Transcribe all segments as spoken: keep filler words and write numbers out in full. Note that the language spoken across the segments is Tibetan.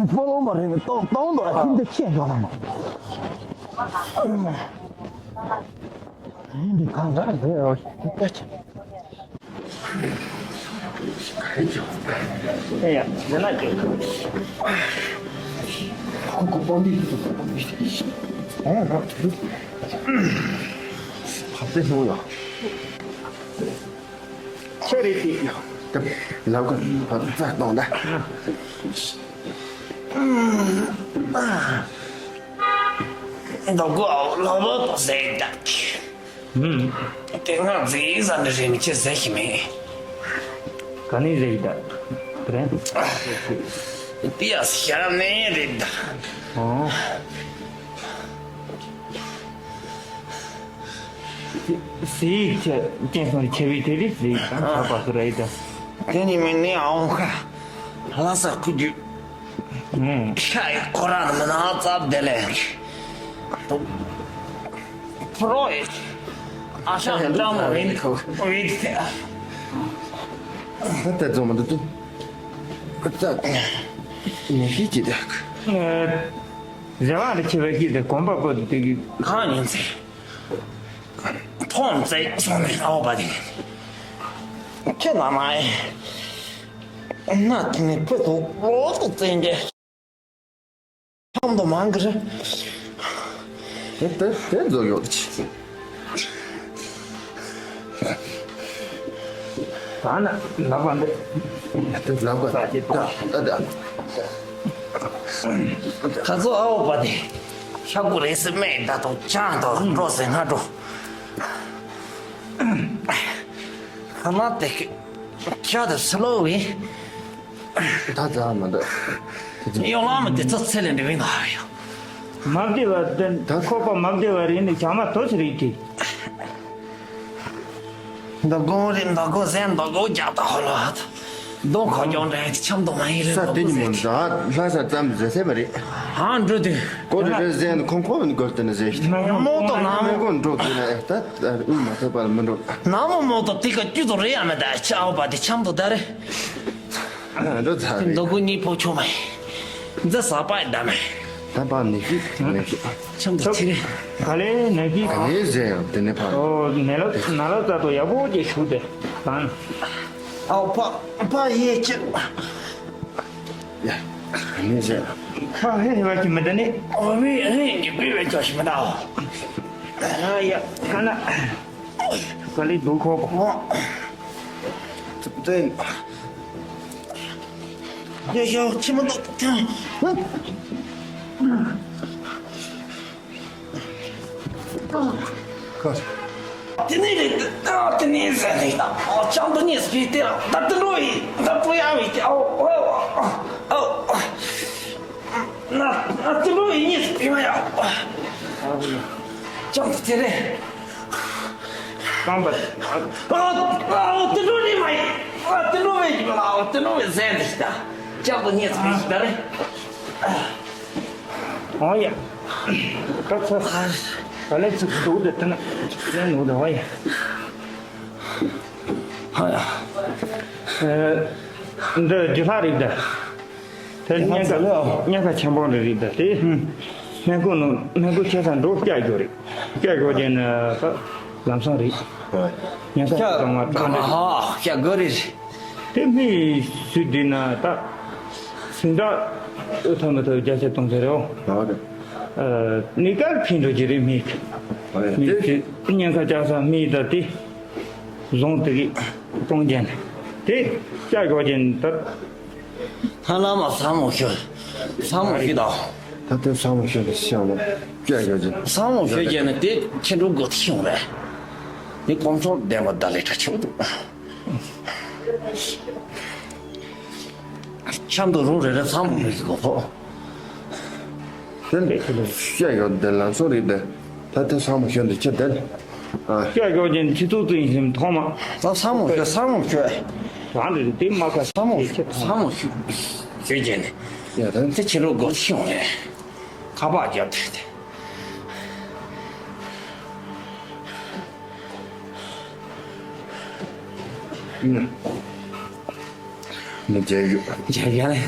ཕོ་ལོ་མ་རེད། ཏོག་ཏོག་འདུག་ཁྱིམ་དུ་ཁྱེད་འགྲོ་ལ་མ། འདི་གང་ག་རེད། ཨེ་ཡ། འདི་ན་ཅིག་ཁོ་ཁོ་པོ་འདི་ཨེ་རོ། ཕ་དེ་ནོ་ཡ། ཁྱེད་རེད་དེ། དེ་ལབ་ག་བར་རྩ་གཏོང་ད། འདི་གོ་ལབ་ཟེར་ད། ཨུམ། དེ་སྔ་ཟེར་ས་འདི་རེད་མི་ཁྱེད་ཟེར་ཞིག་མེད། ག་ནས་ཟེར་ད། དེ་རེད། དེ་ཡ་ཤར་ནས་རེད་ད། ཨོ། ཟེར་ཡིག་ཆ་ཅན་སོང་ཆེ་བའི་དེ་རིགས་ཟེར་ཡིག་དང་ཆ་པ་སུ་ར་ཡི་དང་། དེ་ནི་མི་ནི་ཨང་ཁ་ལ་ས་ཁུ་རྒྱུ། ཨུམ། ཤ་ཡི་ཁོ་རང་མི་ན་ཙབ་དེ་ལས། ཕོ་རོ་ཡི་ཨ་ཤ་འདྲ་མོ་ཡིན་ཁོ་ཡིན་ཏེ། ད་ལྟ་རྫོང་མ་འདུག་ཏུ། ད་ནི་ཤི་ཅི་དེ། ཟེར་བ་ལ་ཆེ་བ་ཞིག་དེ་གོམ་པ་པོ་དེ་གི་གང་ཡིན་ཚེ། ཐོམ་ཙེ་སོང་ནས་ཨའོ་པ་དེ་ཁྱེད་ན་མ་ཨེ་ན་དེ་ནས་ཕུ་ཐུག་ལོ་ཏོ་ཙེ་འདྲེ་ཐམ་དུ་མང་གི་རེད། དེ་དེ་དེ་ཚོ་ཡོད་ཅི། ད་ན་ལབ་པ་འདི། ལབ་པ་ད་ད་ད། ད་ཚོ་ཨའོ་པ་དེ་ཤ་ཀུ་རེ་སི་མེད་ད་དོ་ཅང་དོ་འགྲོ་ཟེར་ང་འགྲོ། ཁ་ན་དེ་ཁྱ་དེ་སི་ལོ་བི། ད་ཙམ་མ་འདུག་ཡོང་ལ་མི་དེ་ཚོ་ཚེ་ལས་འདྲི་བའི་ནང་ཡོད། མ་བདེ་བ་དེ་ཁོག་པ་མ་བདེ་བ་རེད་ནི་བྱ་མ་དོ་ཚེ་རེད་དེ། མདོ་དགོང་རེད། མདོ་དགོང་ཟན་མདོ་དགོང་རྒྱག་ད་ཧོ་ལ་ཧ་ད། གདོང་ཁ་སྐྱོང་འདྲ་ཡང་ཆམ་དུ་མ་ཡིན་རེད། ས་དེ་ཉིན་མོ་འདྲ་ལྷ་ས་ཙམ་ཟེར་ས་མ་རེད། ཧང་འགྲོ་དུས། ཀོ་རེ་རེ་ཟན་ཁོང་ཁོ་ནི་གོ་སྟེ་ནི་ཟེར། མོ་ཏོ་ན་མོ་མི་གོ་འགྲོ་དུས་ན་ཨེ་ད་ཨུ་མ་ཐོབ་པ་མི་འགྲོ། ན་མོ་མོ་ཏོ་དེ་ག་རྒྱུ་དོ་རེད་ཡ་མེད་ད་ཆ་ཨའོ་པ་དེ་ཆམ་དུ་ད་རེད། འགྲོ་ཚར་རེད། མདོ་དགོང་གཉིས་པོ་ཆོ་མ་ཡིན། འཛེ་ས་པ་ཡི་ད་མེད། ད་པ་ནི་ཤི་ནི་ཤི། ཆམ་དུ་ཚེ་རེད། ག་ལེ་ནི་ཤི། ག་ལེ་ཟེར་ཡང་དེ་ནི་པ། ཨོ་ནེ་ལོ་ན་ལོ་ཙ་དོ་ཡག་པོ་ཅིག་ཞུ་དེ་ད། ཨའོ་པ་པ་ཡེ་ཅི། ཡ། ག་ནས་ཟེར། ཕ་ཧེ་ཧེ་བ་ཅི་མི་འདི་ནི། ཨོ་མི་ཧེ་ཉི་པི་བའི་ཅོ་ཞི་མི་ད། ཨ་ཡ་ཁ་ན། ག་ལེ་འདུག་ཁོ་ཁོ། ཙི་ཡ་ཡ་ཁྱི་མི་འདུག་ཐེངས། དེ་ནས་རེད། དེ་ནས་ཟེར་ནས་ད་ཅང་དུ་ཉེས་པའི་དེ་ལ་ད་དུ་འགྲོ་ཡི་ད་པུ་ཡ་བའི་དེ་ཨོ་ཨོ་ཨོ་ཨོ། ན་ན་དུ་འགྲོ་ཡི་ཉེས་པའི་མ་ཡ། ཅང་དུ་དེ་རེད། རྐང་པ། ཨོ་ཨོ་དུ་འགྲོ་རེད་མ་ཡི། ཨོ་དུ་འགྲོ་བའི་གི་མ་ཨོ་དུ་འགྲོ་བའི་ཟེར་ནས་ད་ཅང་དུ་ཉེས་པའི་ད་རེད། ཨོ་ཡ། ད་ཚ། ད་ལས་ཚིག་འདུག་དེ་ལྟ་ན་ལས་ནུ་དང་ཨོ་ཡ། ཨ་ཡ། འདི་རྒྱུ་ལྷག་རེད་ད། དེ་སྙན་ཁ་སྙན་ཁ་ཆེན་པོ་རེད་རེད་ད་དེ། སྨན་ཁུག་ནང་སྨན་ཁུག་ཆེ་ས་འགྲོ་སྐྱ་རྒྱུ་རེད། སྐྱ་རྒྱུ་རྒྱན་ད་ལམ་སང་རེད། སྙན་ཁ་ཆེ་ཙང་མ་ཀྲང་རེད། ཧ་སྐྱ་རྒྱུ་རེད། དེ་མི་སུས་བསྡུས་ན་ད། སུན་ད་ཨུ་ཐ་མི་ཐ་བརྒྱ་ཆ་སྟོང་ཟེར་རོ། ཨ་ནི་ཀར་ཕིན་འགྲོ་གི་རེད་མིག་མིག་དེ་ཉེན་ཁ་ཅག་ས་མིག་ད་དེ་བཟུང་དེ་གི་གཏོང་རྒྱན་དེ་ཀྱ་གོ་རྒྱན་ད། ཧ་ལ་མ་ས་མོ་ཤོད། ས་མོ་ཤོད་ད། ད་དེ་ས་མོ་ཤོད་དེ་ཤ་མོ་ཀྱ་གོ་རྒྱན། ས་མོ་ཤོད་རྒྱན་ནི་དེ་ཁྱེད་འགྲོ་དགོས་ཤོང་རེད། དེ་གོམ་ཚོར་ལྡན་པ་ད་ལས་ཁྲ་ཆེ་བོ་འདུག་ཆམ་དུ་རུ་རེ་རེ་ཚང་མ་མི་གི་གོ་ཕོ། དེ་ལས་ཤ་ཡོད་དེ་ལ་སོ་རེད་དེ། ད་དེ་ཚང་མ་ཤོད་དེ་ཁྱེད་དེ། ཤ་ཡོད་ཅན་ཁྱི་ཚུགས་ཚུགས་ཡིན་སེམས་ཐོག་མ། ད་ཚང་མ་ཤོད་ཚང་མ་ཤོད། རང་རེ་རེ་དེ་མ་ཁ་ཚང་མ་ཤོད་ཚང་མ་ཤོད་ཤོད་ཅན་ནི། ཡ་ད་དེ་ཁྱེད་རོ་གོ་ཤི་ཡོང་ནས་ཁ་པར་རྒྱབ་དེ་དེ། ནི་རྒྱལ་ཡོད། རྒྱལ་ཡོད་ལེ།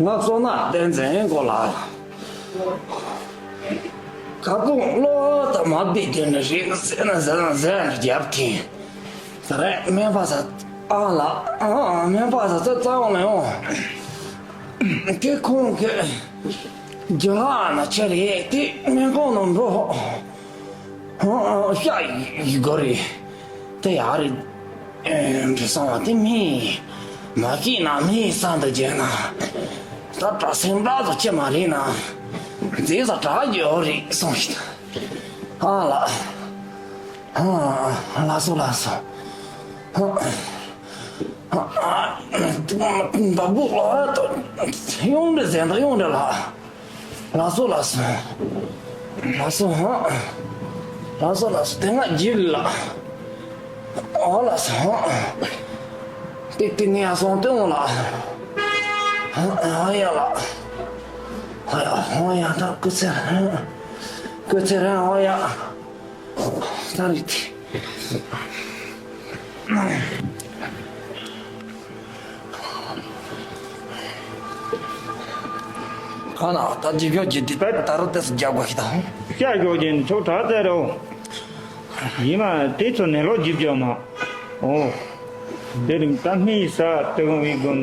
ང་བསོད་ནམས་བསྟན་འཛིན་གོ་ལ། ཁ་སྐོང་བློ་དང་མ་བདེ་རྒྱུ་ནི་རིག་ཟེར་ན་ཟེར་ན་ཟེར་ན་རྒྱབ་ཐིན། ད་རེས་སྨན་པ་ས་ཨ་ལ་ཨ་སྨན་པ་ས་ཚ་ཚ་འོང་ལ་ཡོང་། དེ་ཁོང་གི་རྒྱུ་ལག་ན་ཆེ་རེད་དེ་སྨན་ཁང་ནང་འགྲོ། ཤ་ཡི་གོ་རེད། དེ་ཡག་རེད། འདྲི་སོང་བ་དེ་མི་མ་སྐྱིད་ན་མི་ས་འདི་བརྗེད་ན། ད་དྲག་སེམས་དྲག་ཏུ་ཅི་མ་རེད་ན། རྫས་ས་དྲག་ཡོད་རེད་གསུངས་ཤིག་ཨ་ལ། ཨ་ལ་སོ་ལ་སོ། ཨ་ཨ་ཨ་ད་བུ་ཨ་ད་ཡོང་འདྲི་ཟེར་ད་ཡོང་འདྲི་ལ། ལགས་སོ་ལགས་སོ། ལགས་སོ་ཧང་། ལགས་སོ་ལགས་སོ་དེ་སྔ་བརྗེད་ལ། ཨོ་ལགས་སོ་ཧང་། ཏི་ཏི་ནི་ཡ་སོང་སྟོན་འོང་ལ། ཧང་ཧང་ཡ་ལ། ཧང་ཡ་ཧང་ཡ་ད་སྐུ་ཚེ་རིང་། སྐུ་ཚེ་རིང་ཧང་ཡ། ད་རེད་དེ། གང་ལ་ད་ཅི་ཞོགས་ཀྱི་དེ་ད་རུང་ཏོག་ཙམ་རྒྱག་དགོས་ཤི་ད། ཤ་ཞོགས་ཀྱི་ཚོ་དྲག་ཙེ་རོ། ཡིན་མ་དེ་ཚོ་ནས་ལོ་རྒྱུས་བརྗོད་མ། ཨོ། དེ་རིང་ད་སྨིན་ས་དེ་གོང་བའི་དགོན།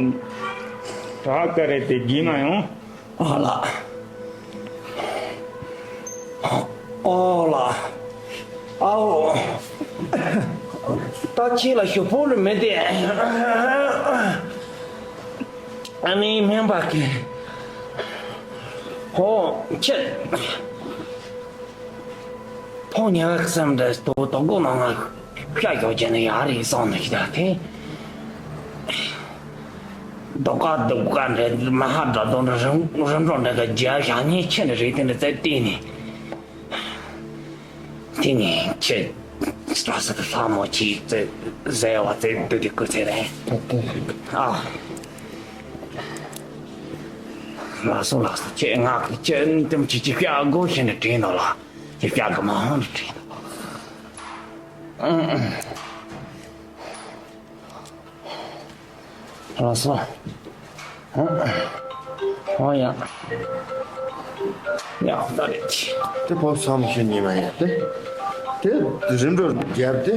དྲག་ཀ་རེད་དེ་རྒྱུས་མ་ཡོང་། ཨ་ལ། ཨོ་ལ། ཨའོ། ད་ཁྱེད་ལ་ཞུ་ཕོག་རེ་མེད་དེ། ཨ་ནི་སྨན་པ་གི། ཧོ་ཁྱེད། ཕོ་ཉ་བསམ་འདྲ་དོ་དོ་གོ་ནང་ང་ཤ་ཞོག་བྱས་ནས་ཡར་རེ་སོང་ནས་ཤི་ད་དེ། རྡོ་ཀ་རྡོ་ཀ་འདྲ་མ་ཧ་འདྲ་དོ་འདྲ་རིམ་རིམ་གྲོ་འདྲ་ག་རྒྱ་ཞག་ཉིན་ཁྱེད་ནས་རེད་དེ་འདྲ་བཙལ་བལྟས་ནས། དེ་ནས་ཁྱེད་སྐྲ་ས་དུ་ལྷ་མོ་ཆེ་བཙལ་ཟེར་བ་བཙལ་སྡོད་དེ་སྐུ་ཚེ་རིང་། ཨ། ལགས་སོ་ལགས་སོ་ཁྱེད་ང་གི་ཁྱེད་དེམ་ཆེ་ཆེ་ཤ་དགོས་ཤེས་ནས་དྲིན་ནོ་ལ། ཁྱེད་ཤ་གི་མ་ཧོན་དྲིན་ནོ། ལགས་སོ། ཨོ་ཡ། ཡ་ད་རེད། དེ་ཕོ་སམ་ཤེས་ཉི་མ་ཡ་དེ། དེ་རིམ་གྲོ་རྒྱབ་དེ།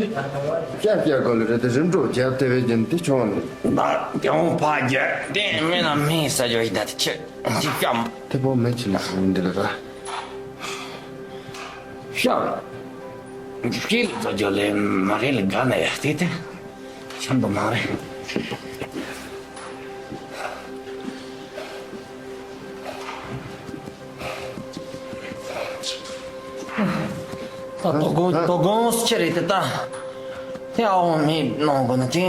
ཀྱ་ཀྱ་གོ་ལ་རེད་དེ་རིམ་གྲོ་རྒྱབ་དེ་བས་ཀྱང་དེ་ཆུང་ནི། ད་དེ་འོང་ཕ་རྒྱབ་དེ་མེད་ན་མེད་ས་ཇོ་ཡི་ད་དེ་ཆེ། དེ་ཀྱམ། དེ་ཕོ་མེད་ཆེ་ན་འདི་ལ་ར། ཤག་ཤིལ་ཙོ་ཇོ་ལེ་མ་རེད་ལ་དགའ་ན་ཡ་དེ་དེ་ཆམ་དུ་མ་རེད། ད་དོ་དགོང་དོ་དགོང་ཆེ་རེད་དེ་ད་དེ་ཨ་འོང་མེད་གནང་དགོས་ན་དེ།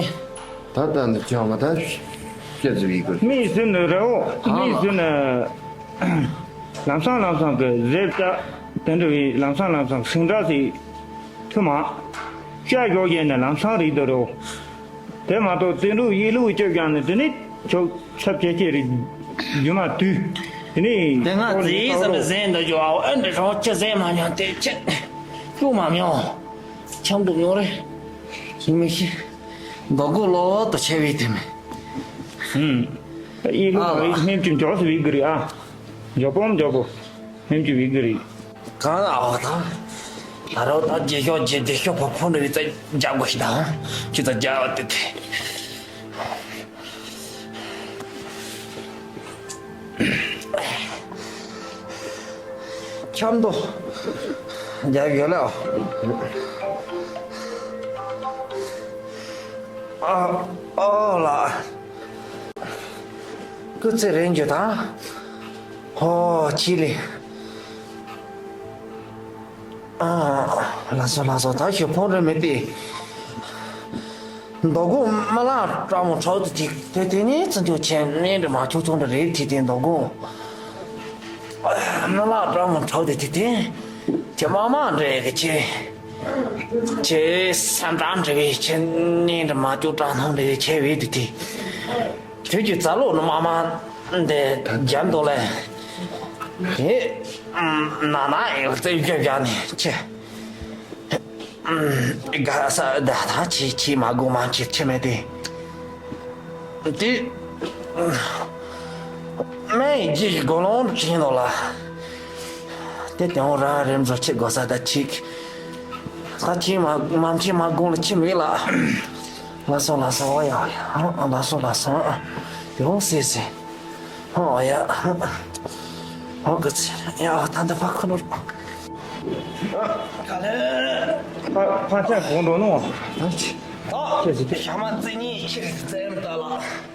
ད་ལྟ་འདི་ཅང་མ་ད་བཤད་ཟེར་བའི་སྐོར། མིག་ཟིན་ནི་རེའོ་གང་མིག་ལ་ཟིན་ནི། ལམ་སང་ལམ་སང་གི་རེབ་ལྕག་དེ་འདྲ་བའི་ལམ་སང་ལམ་སང་སིང་སྒྲ་ཟིག་ཐུ་མ། ཤ་ཞོག་ཡན་ནི་ལམ་སང་རིག་དོ་རེའོ། དེ་མ་གཏོགས་དེ་འདྲ་ཡིད་ལུགས་སྐྱོ་ཀྱང་ནི་དེ་ནི་ཆོག་ཚབ་ཆེ་ཆེ་རིག་རྒྱུ་མ་དུས་དེ་ནི་དེ་སྔ་ཟིག་ཟིན་ནི་ཟིན་འདི་ཞོག་ཨ་འདྲ་རང་ཅི་ཟིན་མ་མྱོང་དེ་ཆེ་ཀྱུ་མ་མྱོང་། ཆམ་དུ་མྱོང་རེ་ཡིན་མི་ཤེས། མདོ་སྒོ་ལོག་ཏུ་ཆེ་བའི་དེ་མེད། ཧུམ། ད་ཨི་ལུ་ཨ་ལ། ཧེམ་ཅུ་མགྱོགས་སུ་བི་གི་རི་ཨ། མགྱོགས་པོ་མགྱོགས་པོ། ཧེམ་ཅུ་བི་གི་རི། གང་ལ་ཨ་ད། ད་རོ་ད་རྗེས་ཤོག་རྗེས་དེ་ཤོག་ཕོ་ཕོ་འདྲ་བའི་རྩ་རྒྱག་དགོས་ཤི་ད། ཁྱི་རྩ་རྒྱག་བ་དེ་དེ། ཆམ་དུ་རྒྱག་ཡོད་ལ། ཨ་ཨོ་ལ། སྐུ་ཚེ་རིང་རྒྱུ་དང་། ཧོ་ཆི་ལི། ཨ། ལགས་སོ་ལགས་སོ་ད་ཞུ་ཕོང་རེ་མེད་དེ། མདོ་དགོང་མ་ལ་སྤྲ་མོ་ཁྲག་ཏུ་ཐིག་དེ་དེ་ནས་ཚུར་འགྱོ་ཆེན་ནས་འདྲ་མ་ཁྱོད་ཚོ་འདྲ་རེད་དེ་དེ་མདོ་དགོང་། མ་ལ་སྤྲ་མོ་ཁྲག་ཏུ་ཐིག་དེ། ཁྱེད་མ་མ་འདྲ་གི་ཁྱེད། ཁྱེད་སེམས་ཁྲལ་འདྲ་བའི་ཁྱེད་ནས་འདྲ་མ་ཁྱོད་སྐྲག་སྣང་འདྲ་བའི་ཁྱེད་བས་དེ་དེ། དུས་ཀྱི་རྩ་ལོག་ནི་མ་མ་འདི་རྒྱབ་འདུག་ལེ། དེ་ན་ན་ཡོད་ཚད་བཞག་བཞག་ནས་ཆེ། དགའ་ས་ད་ད་ཆེ་ཆེ་མ་དགོས་མ་ཆེ་ཆེ་མེད་དེ། དེ། སྨན་ཡིན་རྒྱུ་ཞིག་དགོས་ལོང་དྲན་འདུག་ལ། དེ་དེ་འོང་ར་རེམ་བཟོ་ཁྱི་དགོས་ས་ད་ཁྱི། ད་ཁྱི་མ་མ་ཁྱི་མ་དགོང་ལ་ཁྱི་མིག་ལ། ལ་སོང་ལ་སོང་ཨོ་ཡ་ཨོ་ཡ། ལ་སོང་ལ་སོང་། དེ་འོང་སེ་སེ། ཨོ་ཡ། ཨོ་གི་ཚེ་ཡ་ད་འདི་ཕ་ཁུ་ནོར། ག་ལེ། ཕ་ཕ་ཆ་གོང་འགྲོ་ནོ། ད་ཁྱེད་ཀྱི་ཞག་མ་རྩེ་གཉིས་ཁྱེད་ཀྱི་རྩེ་ཡམ་ད་ལ།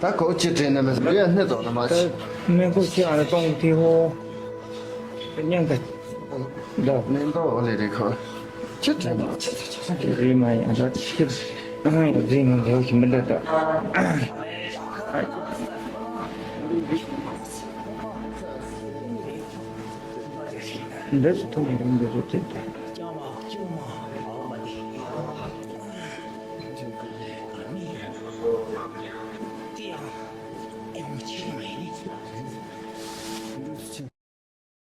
ད་གོ་ཅི་དྲན་ནས་མི་ཟེར་ཡ་སྣེ་རྫོགས་ནས་མ་ད་ཕྱི། སྨན་ཁུག་ཁྱེད་ཨ་ནི་གཏོང་གི་ཧོ། མཉན་ག་ད་སྨན་ཏོག་འོ་ལེ་རེད་ཁོ། ཅི་དྲན་ནས་ཅི་དྲན་ཅི་དྲན་རེད་མ་ཡིན་ཨ་ད་ཁྱེད་ཨ་ཡ་རེད་མ་འདྲ་བ་ཞིག་མི་འདྲ་ད། འདི་ཐུག་མི་རུང་འདི་རེད་དེ།